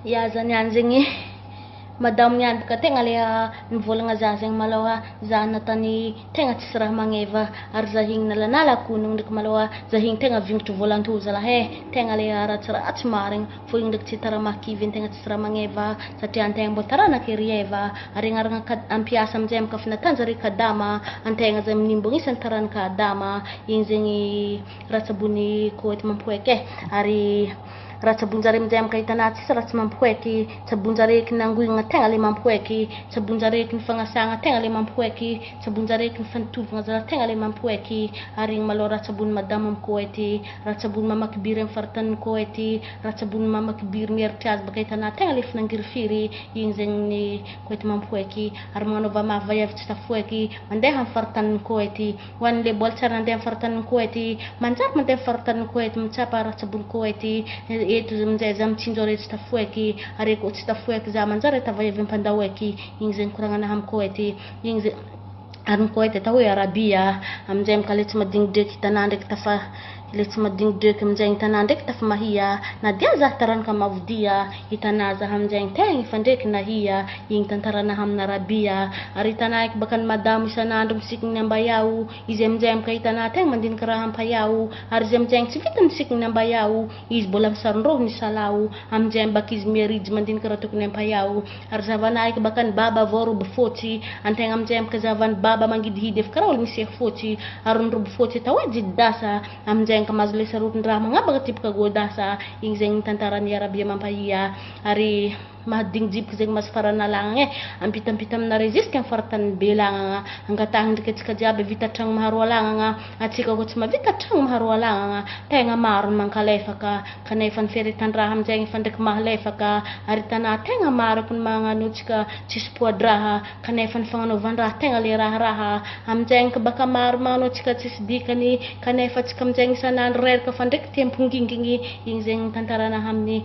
Ya za niany zegny madamo niany boka tegna le nivolagna za zegny malôha za natany tegna tsisy raha magneva ary za igny nalanalako onogno ndraiky malôha za igny tegna vignitry volantoho zalahy e, tegna le ratsiratsy marigny fô igny ndraiky tsy tara mahakivy antegna tsisy raha magneva satria antegna mbô taranaka ery Eva ary agnarana ampiasa aminjay amy kafa natanjare kadama antegna zay amin'igny mbô agnisan'ny taranaka Adama igny zegny raha tsabony kôety mampoeky e ary raha tsabonjare aminjay amy kahitana tsisy raha tsy mampoeky tsabonjare eky nangoigna tegna le mampoeky tsabonjare eky ny fagnasagna tegna le mampoeky tsabonjare eky ny fanitovagna zalahy tegna le mampoeky ary igny malôha raha tsabony madamo amy kôety raha tsabony mamaky biry amy faritanin'ny kôety raha tsabony mamaky biry mieritry azy baka hitanà tegna le finangirifiry igny zegny ny kôety mampoeky ary magnanaova mafy vaiavy tsy tafoeky mandeha amy faritanin'ny kôety ho an'le mbola tsy ary nandeha amy faritanin'ny kôety manjary mandeha amy faritanin'ny kôety mitsapa raha tsabony kôety eto aminjay za mitsinjo are tsy tafoeky ary koa tsy tafoeky za manjary ahita vaiavy ampandaoeky igny zegny koragnanahy amy kôety igny ze ary ny kôety atao hoe arabia aminjay mika le tsy madigny dreky hitanà ndraiky tafa le tsy madigny dreky aminjay hitanà ndraiky tafa mahia na dia za taranaka mavodia hitanà za aminjay tegna efa ndraiky nahia igny tantaranahy amina arabia ary hitanà eky baka ny madamo isan'andro misikiny ny ambayao izy aminjay mika hitanà tegna mandinika raha ampayao ary izy aminjay tsy vita misikiny ny ambayao izy mbola misarondrô ny salao aminjay baka izy miarijy mandinika raha tokony ampayao ary zavanah eky baka ny baba avao roby fotsy antegna aminjay mika zavan'ny baba mangidihidy efa karaha olo misy fotsy ary ny roby fotsy atao hoe jididasa aminjay ka mahazo le sarotin-draha magnabaka tipaka godasa igny zegny ny tantaran'ny arabia mampahia ary mahadigny jiboky zegny mahazo faranalagna e ampitampita aminare jusque amy faritanin'ny Belagnana angatahiny ndraiky antsika jiaby vita tragno maharo alagnana atsika koa tsy mahavita tragno maharo alagnana tegna maro ny mankalefaka kanefa ny fiaretan-draha aminjay efa ndraiky mahalefaka ary hitanà tegna maro ny magnano antsika tsisy poa-draha kanefa ny fagnanaovan-draha tegna le raharaha aminjay ka baka maro magnano antsika tsisy dikany kanefa antsika aminjay isan'andro reraka fa ndraiky temponginginy igny zegny ny tantaranahy amin'ny.